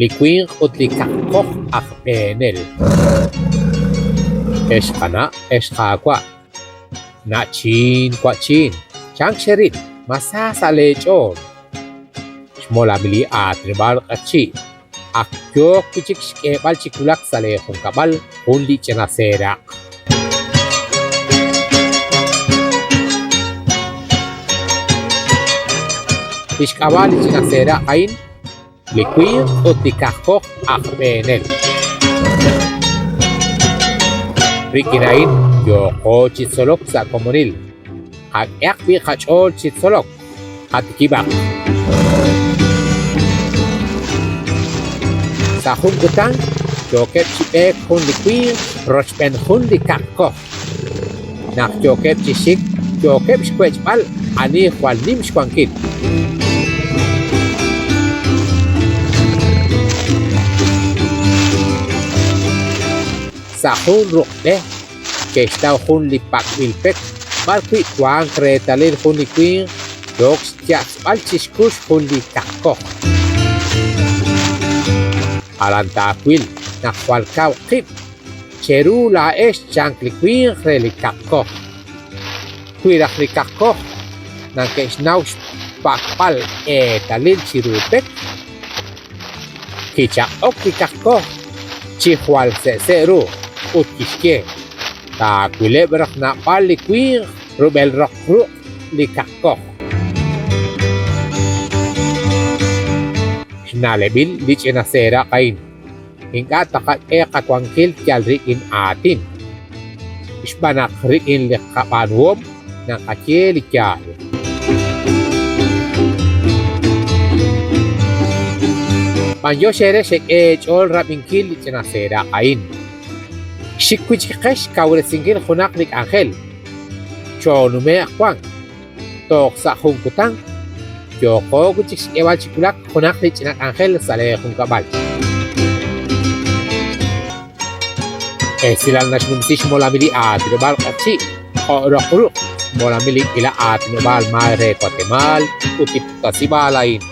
Li winq ut li kaqkoj aj b'ehenel. Ex qana', ex qaawa', na'chin, wa'chin, chank xeril, ma sa sa' leech'ool? Xmolamil li aatinob'aal Q'eqchi' ak yook wi' chik xk'eeb'al chi wulak sa' leejunkab'al jun li ch'ina seeraq'. Li xk'ab'a' li ch'ina seeraq' a'in, Li winq ut li kaqkoj aj b'ehenel. Rik'in a'in yooqo chi tzolok sa' komonil. Qak'ehaq b'i' qach'ool chi tzolok. Qatikib'aq. Sa' jun kutan yookeb' chi b'eek jun li winq rochb'een jun li kaqkoj. Naq yookeb' chi xik yookeb' xwech'b'al ani jwal nim xwankil. Sa' jun ruq' b'e ke'xtaw jun li pak'b'il pek b'ar wi' wank reetalil jun li winq yook xyatz'b'al chi xkux jun li kaqkoj. Aran taawil naq jwal kaw qib' Cheru laa'ex chank li winq re li kaqkoj. Wi raj li kaqkoj nake'xnaw xpak'b'al eetalil chiru pek, kichaq'ok li kaqkoj chi jwal se'se' ru ut kixye, Taawileb' raj naab'al li winq rub'el roq ruq' li kaqkoj. Xna'leb'il li ch'ina seeraq' a'in. Ink'a' taqak'e qawankil yal rik'in aatin, xb'aan naq rik'in li qab'aanuhom naqaye li yaal. B'anyox eere xek'e eech'ool rab'inkil li ch'ina seeraq' a'in. Xik wi' chik qe xkawresinkil junaq li k'anjel. Choonume'q wan. Toj sa' jun kutan, yooqo wi' chik xk'eeb'al chi wulak junaq li ch'ina k'anjel sa' lee junkab'al. Esilal naxnumsi xmolamil li aatinob'aal Q'eqchi' jo' roq ruq' xmolamil li k'ila aatinob'aal maay re Watemaal ut li puktasib'aal a'in.